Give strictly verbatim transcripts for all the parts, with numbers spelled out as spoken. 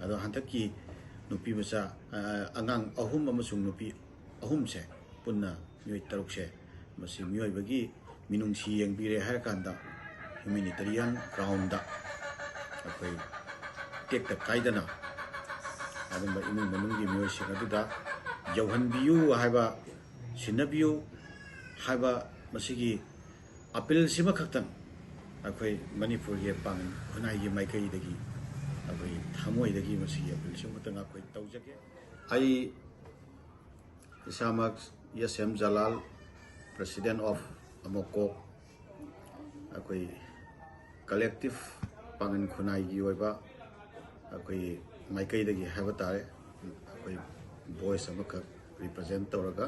ꯑꯗꯣ ꯍꯟꯗꯛꯀꯤ ꯅꯨꯄꯤ ꯃꯆꯥ, ꯑ, ꯑꯉꯥꯡ ꯑꯍꯨꯝ ꯑꯃꯁꯨꯡ ꯅꯨꯄꯤ ꯑꯍꯨꯝꯁꯦ, ꯄꯨꯟꯅ ꯃꯤꯑꯣꯏ ꯇꯔꯨꯛꯁꯦ, ꯃꯁꯤ ꯃꯤꯑꯣꯏꯕꯒꯤ ꯃꯤꯅꯨꯡꯁꯤ ꯌꯦꯡꯕꯤꯔꯦ ꯍꯥꯏꯔꯀꯥꯟꯗ humanitarian groundꯗ ꯑꯩꯈꯣꯏ ꯇꯦꯛꯇ ꯀꯥꯏꯗꯅ ꯑꯗꯨꯝꯕ ꯏꯃꯨꯡ ꯃꯅꯨꯡꯒꯤ ꯃꯤꯑꯣꯏꯁꯤꯡ ꯑꯗꯨꯗ ꯌꯧꯍꯟꯕꯤꯌꯨ ꯍꯥꯏꯕ, ꯁꯤꯟꯅꯕꯤꯌꯨ ꯍꯥꯏꯕ ꯃꯁꯤꯒꯤ appealꯁꯤꯃꯈꯛꯇꯪ ꯑꯩꯈꯣꯏ ꯃꯅꯤꯄꯨꯔꯒꯤ ꯄꯥꯡꯒꯜ ꯈꯨꯟꯅꯥꯏꯒꯤ ꯃꯥꯏꯀꯩꯗꯒꯤ ꯑꯩꯈꯣꯏ ꯊꯃꯣꯏꯗꯒꯤ ꯃꯁꯤꯒꯤ appealꯁꯤꯃꯈꯛꯇꯪ ꯑꯩꯈꯣꯏ ꯇꯧꯖꯒꯦ꯫ ꯑꯩ ꯏꯁꯥꯃꯛ S M Jalal, President of AMOCOC, ꯑꯩꯈꯣꯏ collective ꯄꯥꯡꯒꯜ ꯈꯨꯟꯅꯥꯏꯒꯤ ꯑꯣꯏꯕ ꯑꯩꯈꯣꯏ ꯃꯥꯏꯀꯩꯗꯒꯤ ꯍꯥꯏꯕ ꯇꯥꯔꯦ, ꯑꯩꯈꯣꯏ voice ꯑꯃꯈꯛ represent ꯇꯧꯔꯒ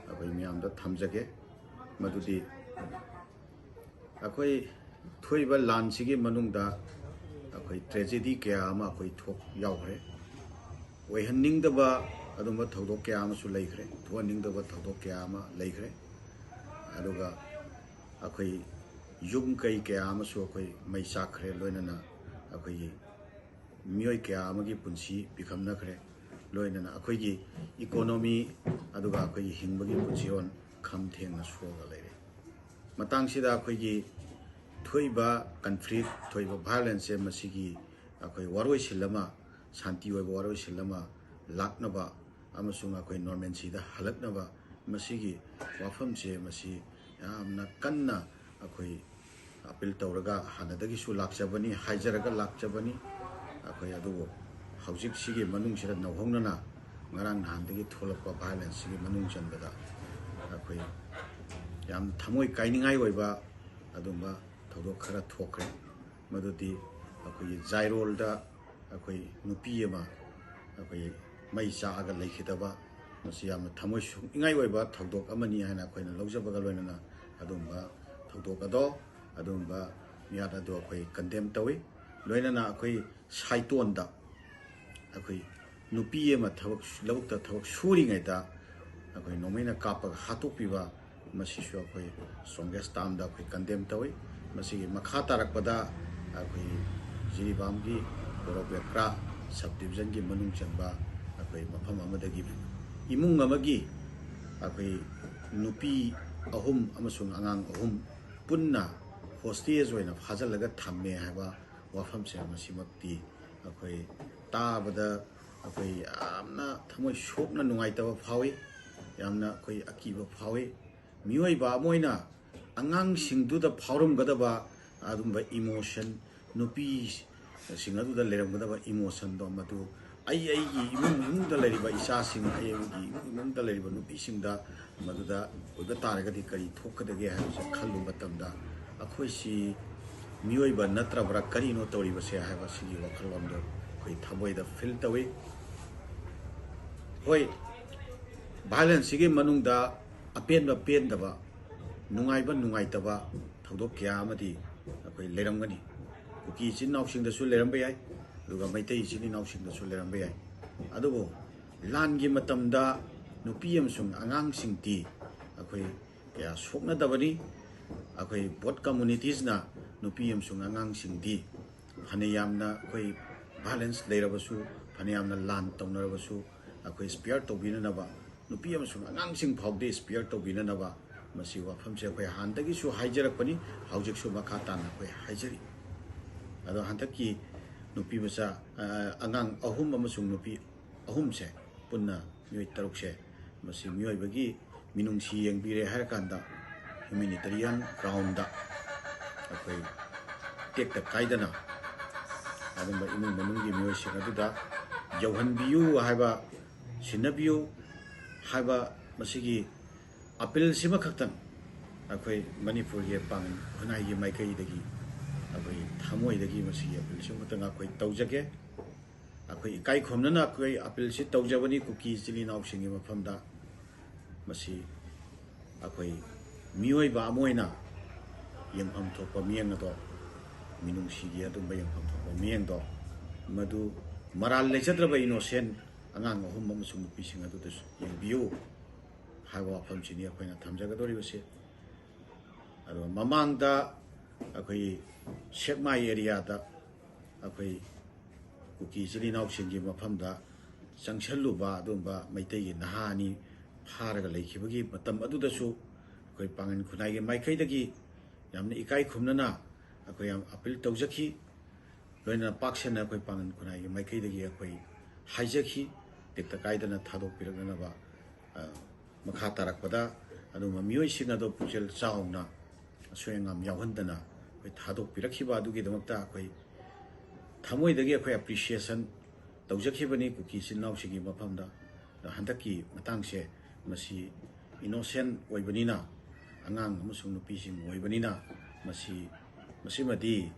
ꯑꯩꯈꯣꯏ ꯃꯌꯥꯝꯗ ꯊꯝꯖꯒꯦ꯫ ꯃꯗꯨꯗꯤ ꯑꯩꯈꯣꯏ ꯊꯣꯛꯏꯕ ꯂꯥꯟꯁꯤꯒꯤ ꯃꯅꯨꯡꯗ ꯑꯩꯈꯣꯏ tragedy ꯀꯌꯥ ꯑꯃ ꯑꯩꯈꯣꯏ ꯊꯣꯛ ꯌꯥꯎꯈ꯭ꯔꯦ꯫ ꯑꯣꯏꯍꯟꯅꯤꯡꯗꯕ ꯑꯗꯨꯝꯕ ꯊꯧꯗꯣꯛ ꯀꯌꯥ ꯑꯃꯁꯨ ꯂꯩꯈ꯭ꯔꯦ, ꯊꯣꯛꯍꯟꯅꯤꯡꯗꯕ ꯊꯧꯗꯣꯛ ꯀꯌꯥ ꯑꯃ ꯂꯩꯈ꯭ꯔꯦ꯫ ꯑꯗꯨꯒ ꯑꯩꯈꯣꯏ ꯌꯨꯝ ꯀꯩ ꯀꯌꯥ ꯑꯃꯁꯨ ꯑꯩꯈꯣꯏ ꯃꯩ ꯆꯥꯛꯈ꯭ꯔꯦ, ꯂꯣꯏꯅꯅ ꯑꯩꯈꯣꯏꯒꯤ ꯃꯤꯑꯣꯏ ꯀꯌꯥ ꯑꯃꯒꯤ ꯄꯨꯟꯁꯤ ꯄꯤꯈꯝꯅꯈ꯭ꯔꯦ, ꯂꯣꯏꯅꯅ ꯑꯩꯈꯣꯏꯒꯤ economy ꯑꯗꯨꯒ ꯑꯩꯈꯣꯏꯒꯤ ꯍꯤꯡꯕꯒꯤ ꯄꯨꯟꯁꯤꯔꯣꯟ ꯈꯝ ꯊꯦꯡꯅ ꯁꯣꯛꯑꯒ ꯂꯩꯔꯦ꯫ ꯃꯇꯥꯡꯁꯤꯗ ꯑꯩꯈꯣꯏꯒꯤ ꯊꯣꯛꯏꯕ conflict, ꯊꯣꯛꯏꯕ violenceꯁꯦ ꯃꯁꯤꯒꯤ ꯑꯩꯈꯣꯏ ꯋꯥꯔꯣꯏꯁꯤꯜ ꯑꯃ, ꯁꯥꯟꯇꯤ ꯑꯣꯏꯕ ꯋꯥꯔꯣꯏꯁꯤꯜ ꯑꯃ ꯂꯥꯛꯅꯕ ꯑꯃꯁꯨꯡ ꯑꯩꯈꯣꯏ normalcyꯗ ꯍꯜꯂꯛꯅꯕ ꯃꯁꯤꯒꯤ ꯋꯥꯐꯝꯁꯦ ꯃꯁꯤ ꯌꯥꯝꯅ ꯀꯟꯅ ꯑꯩꯈꯣꯏ appeal ꯇꯧꯔꯒ ꯍꯥꯟꯅꯗꯒꯤꯁꯨ ꯂꯥꯛꯆꯕꯅꯤ, ꯍꯥꯏꯖꯔꯒ ꯂꯥꯛꯆꯕꯅꯤ꯫ ꯑꯩꯈꯣꯏ ꯑꯗꯨꯕꯨ ꯍꯧꯖꯤꯛꯁꯤꯒꯤ ꯃꯅꯨꯡꯁꯤꯗ ꯅꯧꯍꯧꯅꯅ ꯉꯔꯥꯡ ꯅꯍꯥꯟꯗꯒꯤ ꯊꯣꯛꯂꯛꯄ violenceꯁꯤꯒꯤ ꯃꯅꯨꯡ ꯆꯟꯕꯗ ꯑꯩꯈꯣꯏ ꯌꯥꯝ ꯊꯃꯣꯏ ꯀꯥꯏꯅꯤꯡꯉꯥꯏ ꯑꯣꯏꯕ ꯑꯗꯨꯝꯕ ꯊꯧꯗꯣꯛ ꯈꯔ ꯊꯣꯛꯈ꯭ꯔꯦ꯫ ꯃꯗꯨꯗꯤ ꯑꯩꯈꯣꯏꯒꯤ ꯖꯥꯏꯔꯣꯜꯗ ꯑꯩꯈꯣꯏ ꯅꯨꯄꯤ ꯑꯃ ꯑꯩꯈꯣꯏ ꯃꯩ ꯆꯥꯛꯑꯒ ꯂꯩꯈꯤꯗꯕ, ꯃꯁꯤ ꯌꯥꯝꯅ ꯊꯃꯣꯏ ꯁꯣꯛꯅꯤꯡꯉꯥꯏ ꯑꯣꯏꯕ ꯊꯧꯗꯣꯛ ꯑꯃꯅꯤ ꯍꯥꯏꯅ ꯑꯩꯈꯣꯏꯅ ꯂꯧꯖꯕꯒ ꯂꯣꯏꯅꯅ ꯑꯗꯨꯝꯕ ꯊꯧꯗꯣꯛ ꯑꯗꯣ, ꯑꯗꯨꯝꯕ ꯃꯤꯍꯥꯠ ꯑꯗꯨ ꯑꯩꯈꯣꯏ condemn ꯇꯧꯏ꯫ ꯂꯣꯏꯅꯅ ꯑꯩꯈꯣꯏ ꯁꯥꯏꯇꯣꯟꯗ ꯑꯩꯈꯣꯏ ꯅꯨꯄꯤ ꯑꯃ ꯊꯕꯛ, ꯂꯧꯕꯨꯛꯇ ꯊꯕꯛ ꯁꯨꯔꯤꯉꯩꯗ ꯑꯩꯈꯣꯏ ꯅꯣꯡꯃꯩꯅ ꯀꯥꯞꯄꯒ ꯍꯥꯠꯇꯣꯛꯄꯤꯕ, ꯃꯁꯤꯁꯨ ꯑꯩꯈꯣꯏ strongest termꯗ ꯑꯩꯈꯣꯏ condemn ꯇꯧꯏ꯫ ꯃꯁꯤꯒꯤ ꯃꯈꯥ ꯇꯥꯔꯛꯄꯗ ꯑꯩꯈꯣꯏ ꯖꯤꯔꯤꯕꯥꯝꯒꯤ ꯒꯧꯔꯕ ꯕꯦꯀ꯭ꯔꯥ ꯁꯕ ꯗꯤꯕꯤꯖꯟꯒꯤ ꯃꯅꯨꯡ ꯆꯟꯕ ꯑꯩꯈꯣꯏ ꯃꯐꯝ ꯑꯃꯗꯒꯤ ꯏꯃꯨꯡ ꯑꯃꯒꯤ ꯑꯩꯈꯣꯏ ꯅꯨꯄꯤ ꯑꯍꯨꯝ ꯑꯃꯁꯨꯡ ꯑꯉꯥꯡ ꯑꯍꯨꯝ ꯄꯨꯟꯅ ꯍꯣꯁꯇꯦꯖ ꯑꯣꯏꯅ ꯐꯥꯖꯤꯜꯂꯒ ꯊꯝꯃꯦ ꯍꯥꯏꯕ ꯋꯥꯐꯝꯁꯦ, ꯃꯁꯤꯃꯛꯇꯤ ꯑꯩꯈꯣꯏ ꯇꯥꯕꯗ ꯑꯩꯈꯣꯏ ꯌꯥꯝꯅ ꯊꯃꯣꯏ ꯁꯣꯛꯅ ꯅꯨꯡꯉꯥꯏꯇꯕ ꯐꯥꯎꯏ꯫ ꯌꯥꯝꯅ ꯑꯩꯈꯣꯏ ꯑꯀꯤꯕ ꯐꯥꯎꯏ꯫ ꯃꯤꯑꯣꯏꯕ ꯑꯃ ꯑꯣꯏꯅ ꯑꯉꯥꯡꯁꯤꯡꯗꯨꯗ ꯐꯥꯎꯔꯝꯒꯗꯕ ꯑꯗꯨꯝꯕ ꯏꯃꯣꯁꯟ, ꯅꯨꯄꯤꯁꯤꯡ ꯑꯗꯨꯗ ꯂꯩꯔꯝꯒꯗꯕ ꯏꯃꯣꯁꯟꯗꯣ, ꯃꯗꯨ ꯑꯩ ꯑꯩꯒꯤ ꯏꯃꯨꯡ ꯃꯅꯨꯡꯗ ꯂꯩꯔꯤꯕ ꯏꯆꯥꯁꯤꯡ, ꯑꯩ ꯑꯩꯒꯤ ꯏꯃꯨꯡ ꯃꯅꯨꯡꯗ ꯂꯩꯔꯤꯕ ꯅꯨꯄꯤꯁꯤꯡꯗ ꯃꯗꯨꯗ ꯑꯣꯏꯕ ꯇꯥꯔꯒꯗꯤ ꯀꯔꯤ ꯊꯣꯛꯀꯗꯒꯦ ꯍꯥꯏꯕꯁꯦ ꯈꯜꯂꯨꯕ ꯃꯇꯝꯗ, ꯑꯩꯈꯣꯏꯁꯤ ꯃꯤꯑꯣꯏꯕ ꯅꯠꯇ꯭ꯔꯕ꯭ꯔꯥ, ꯀꯔꯤꯅꯣ ꯇꯧꯔꯤꯕꯁꯦ ꯍꯥꯏꯕ ꯁꯤꯒꯤ ꯋꯥꯈꯜꯂꯣꯟꯗꯣ ꯑꯩꯈꯣꯏ ꯊꯃꯣꯏꯗ ꯐꯤꯜ ꯇꯧꯏ꯫ ꯍꯣꯏ, ꯚꯥꯏꯑꯣꯂꯦꯟꯁꯁꯤꯒꯤ ꯃꯅꯨꯡꯗ ꯑꯄꯦꯟꯕ ꯄꯦꯟꯗꯕ, ꯅꯨꯡꯉꯥꯏꯕ ꯅꯨꯡꯉꯥꯏꯇꯕ ꯊꯧꯗꯣꯛ ꯀꯌꯥ ꯑꯃꯗꯤ ꯑꯩꯈꯣꯏ ꯂꯩꯔꯝꯒꯅꯤ꯫ ꯀꯨꯀꯤ ꯏꯆꯤꯟ ꯏꯅꯥꯎꯁꯤꯡꯗꯁꯨ ꯂꯩꯔꯝꯕ ꯌꯥꯏ, ꯑꯗꯨꯒ ꯃꯩꯇꯩ ꯏꯆꯤꯟ ꯏꯅꯥꯎꯁꯤꯡꯗꯁꯨ ꯂꯩꯔꯝꯕ ꯌꯥꯏ꯫ ꯑꯗꯨꯕꯨ ꯂꯥꯟꯒꯤ ꯃꯇꯝꯗ ꯅꯨꯄꯤ ꯑꯃꯁꯨꯡ ꯑꯉꯥꯡꯁꯤꯡꯗꯤ ꯑꯩꯈꯣꯏ ꯀꯌꯥ ꯁꯣꯛꯅꯗꯕꯅꯤ꯫ ꯑꯩꯈꯣꯏ ꯕꯣꯠ ꯀꯝꯃꯨꯅꯤꯇꯤꯁꯅ ꯅꯨꯄꯤ ꯑꯃꯁꯨꯡ ꯑꯉꯥꯡꯁꯤꯡꯗꯤ ꯐꯅ ꯌꯥꯝꯅ ꯑꯩꯈꯣꯏ ꯚꯥꯏꯑꯣꯂꯦꯟꯁ ꯂꯩꯔꯕꯁꯨ, ꯐꯅ ꯌꯥꯝꯅ ꯂꯥꯟ ꯇꯧꯅꯔꯕꯁꯨ, ꯑꯩꯈꯣꯏ ꯁ꯭ꯄꯤꯌꯔ ꯇꯧꯕꯤꯅꯅꯕ, ꯅꯨꯄꯤ ꯑꯃꯁꯨꯡ ꯑꯉꯥꯡꯁꯤꯡ ꯐꯥꯎꯗꯤ ꯁ꯭ꯄꯤꯌꯔ ꯇꯧꯕꯤꯅꯅꯕ, ꯃꯁꯤ ꯋꯥꯐꯝꯁꯦ ꯑꯩꯈꯣꯏ ꯍꯥꯟꯅꯗꯒꯤꯁꯨ ꯍꯥꯏꯖꯔꯛꯄꯅꯤ, ꯍꯧꯖꯤꯛꯁꯨ ꯃꯈꯥ ꯇꯥꯅ ꯑꯩꯈꯣꯏ ꯍꯥꯏꯖꯔꯤ꯫ ꯑꯗꯣ ꯍꯟꯗꯛꯀꯤ ꯅꯨꯄꯤ ꯃꯆꯥ, ꯑ, ꯑꯉꯥꯡ ꯑꯍꯨꯝ ꯑꯃꯁꯨꯡ ꯅꯨꯄꯤ ꯑꯍꯨꯝꯁꯦ, ꯄꯨꯟꯅ ꯃꯤꯑꯣꯏ ꯇꯔꯨꯛꯁꯦ, ꯃꯁꯤ ꯃꯤꯑꯣꯏꯕꯒꯤ ꯃꯤꯅꯨꯡꯁꯤ ꯌꯦꯡꯕꯤꯔꯦ ꯍꯥꯏꯔꯀꯥꯟꯗ ꯍ꯭ꯌꯨꯃꯦꯅꯤꯇꯔꯤꯌꯟ ꯒ꯭ꯔꯥꯎꯟꯗ ꯑꯩꯈꯣꯏ ꯇꯦꯛꯇ ꯀꯥꯏꯗꯅ ꯑꯗꯨꯝꯕ ꯏꯃꯨꯡ ꯃꯅꯨꯡꯒꯤ ꯃꯤꯑꯣꯏꯁꯤꯡ ꯑꯗꯨꯗ ꯌꯧꯍꯟꯕꯤꯌꯨ ꯍꯥꯏꯕ, ꯁꯤꯟꯅꯕꯤꯌꯨ ꯍꯥꯏꯕ ꯃꯁꯤꯒꯤ ꯑꯄꯤꯜꯁꯤꯃꯈꯛꯇꯪ ꯑꯩꯈꯣꯏ ꯃꯅꯤꯄꯨꯔꯒꯤ ꯄꯥꯡꯒꯜ ꯈꯨꯟꯅꯥꯏꯒꯤ ꯃꯥꯏꯀꯩꯗꯒꯤ ꯑꯩꯈꯣꯏ ꯊꯃꯣꯏꯗꯒꯤ ꯃꯁꯤꯒꯤ ꯑꯄꯤꯜꯁꯤꯃꯈꯛꯇꯪ ꯑꯩꯈꯣꯏ ꯇꯧꯖꯒꯦ꯫ ꯑꯩꯈꯣꯏ ꯏꯀꯥꯏ ꯈꯨꯝꯅꯅ ꯑꯩꯈꯣꯏ ꯑꯄꯤꯜꯁꯤ ꯇꯧꯖꯕꯅꯤ ꯀꯨꯀꯤ ꯏꯆꯤꯜ ꯏꯅꯥꯎꯁꯤꯡꯒꯤ ꯃꯐꯝꯗ꯫ ꯃꯁꯤ ꯑꯩꯈꯣꯏ ꯃꯤꯑꯣꯏꯕ ꯑꯃ ꯑꯣꯏꯅ ꯌꯦꯡꯐꯝ ꯊꯣꯛꯄ ꯃꯤꯠꯌꯦꯡ ꯑꯗꯣ, ꯃꯤꯅꯨꯡꯁꯤꯒꯤ ꯑꯗꯨꯝꯕ ꯌꯦꯡꯐꯝ ꯊꯣꯛꯄ ꯃꯤꯠꯌꯦꯡꯗꯣ, ꯃꯗꯨ ꯃꯔꯥꯜ ꯂꯩꯖꯗ꯭ꯔꯕ ꯏꯅꯣꯁꯦꯟ ꯑꯉꯥꯡ ꯑꯍꯨꯝ ꯑꯃꯁꯨꯡ ꯅꯨꯄꯤꯁꯤꯡ ꯑꯗꯨꯗꯁꯨ ꯌꯦꯡꯕꯤꯌꯨ ꯍꯥꯏꯕ ꯋꯥꯐꯝꯁꯤꯅꯤ ꯑꯩꯈꯣꯏꯅ ꯊꯝꯖꯒꯗꯧꯔꯤꯕꯁꯦ꯫ ꯑꯗꯨꯒ ꯃꯃꯥꯡꯗ ꯑꯩꯈꯣꯏ ꯁꯦꯛꯃꯥꯏ ꯑꯦꯔꯤꯌꯥꯗ ꯑꯩꯈꯣꯏ ꯀꯨꯀꯤ ꯏꯆꯤꯜ ꯏꯅꯥꯎꯁꯤꯡꯒꯤ ꯃꯐꯝꯗ ꯆꯪꯁꯜꯂꯨꯕ ꯑꯗꯨꯒꯨꯝꯕ ꯃꯩꯇꯩꯒꯤ ꯅꯍꯥ ꯑꯅꯤ ꯐꯥꯔꯒ ꯂꯩꯈꯤꯕꯒꯤ ꯃꯇꯝ ꯑꯗꯨꯗꯁꯨ ꯑꯩꯈꯣꯏ ꯄꯥꯡꯒꯟ ꯈꯨꯟꯅꯥꯏꯒꯤ ꯃꯥꯏꯀꯩꯗꯒꯤ ꯌꯥꯝꯅ ꯏꯀꯥꯏ ꯈꯨꯝꯅꯅ ꯑꯩꯈꯣꯏ ꯌꯥꯝ ꯑꯄꯤꯜ ꯇꯧꯖꯈꯤ꯫ ꯂꯣꯏꯅꯅ ꯄꯥꯛ ꯁꯟꯅ ꯑꯩꯈꯣꯏ ꯄꯥꯡꯒꯟ ꯈꯨꯟꯅꯥꯏꯒꯤ ꯃꯥꯏꯀꯩꯗꯒꯤ ꯑꯩꯈꯣꯏ ꯍꯥꯏꯖꯈꯤ, ꯇꯦꯛꯇ ꯀꯥꯏꯗꯅ ꯊꯥꯗꯣꯛꯄꯤꯔꯛꯅꯅꯕ꯫ ꯑ, ꯃꯈꯥ ꯇꯥꯔꯛꯄꯗ ꯑꯗꯨꯒꯨꯝꯕ ꯃꯤꯑꯣꯏꯁꯤꯡ ꯑꯗꯣ ꯄꯨꯛꯆꯦꯜ ꯆꯥꯎꯅ ꯑꯁꯣꯏ ꯑꯉꯥꯝ ꯌꯥꯎꯍꯟꯗꯅ ꯑꯩꯈꯣꯏ ꯊꯥꯗꯣꯛꯄꯤꯔꯛꯈꯤꯕ ꯑꯗꯨꯒꯤꯗꯃꯛꯇ ꯑꯩꯈꯣꯏ ꯊꯃꯣꯏꯗꯒꯤ ꯑꯩꯈꯣꯏ ꯑꯦꯄ꯭ꯔꯤꯁꯤꯌꯦꯁꯟ ꯇꯧꯖꯈꯤꯕꯅꯤ ꯀꯨꯀꯤ ꯏꯆꯤꯜ ꯏꯅꯥꯎꯁꯤꯡꯒꯤ ꯃꯐꯝꯗ꯫ ꯑꯗꯣ ꯍꯟꯗꯛꯀꯤ ꯃꯇꯥꯡꯁꯦ ꯃꯁꯤ ꯏꯅꯣꯁꯦꯟ ꯑꯣꯏꯕꯅꯤꯅ, ꯑꯉꯥꯡ ꯑꯃꯁꯨꯡ ꯅꯨꯄꯤꯁꯤꯡ ꯑꯣꯏꯕꯅꯤꯅ ꯃꯁꯤ, ꯃꯁꯤꯃꯗꯤ,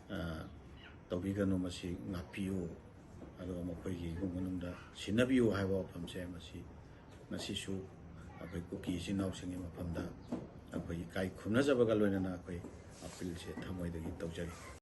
ꯑ, ꯇꯧꯕꯤꯒꯅꯨ, ꯃꯁꯤ ꯉꯥꯛꯄꯤꯌꯨ, ꯑꯗꯨꯒ ꯃꯈꯣꯏꯒꯤ ꯏꯃꯨꯡ ꯃꯅꯨꯡꯗ ꯁꯤꯟꯅꯕꯤꯌꯨ ꯍꯥꯏꯕ ꯋꯥꯐꯝꯁꯦ ꯃꯁꯤ ꯉꯁꯤꯁꯨ ꯑꯩꯈꯣꯏ ꯀꯨꯀꯤ ꯏꯆꯤꯟ ꯏꯅꯥꯎꯁꯤꯡꯒꯤ ꯃꯐꯝꯗ ꯑꯩꯈꯣꯏ ꯏꯀꯥꯏ ꯈꯨꯝꯅꯖꯕꯒ ꯂꯣꯏꯅꯅ ꯑꯩꯈꯣꯏ ꯑꯄꯤꯜꯁꯦ ꯊꯃꯣꯏꯗꯒꯤ ꯇꯧꯖꯔꯤ꯫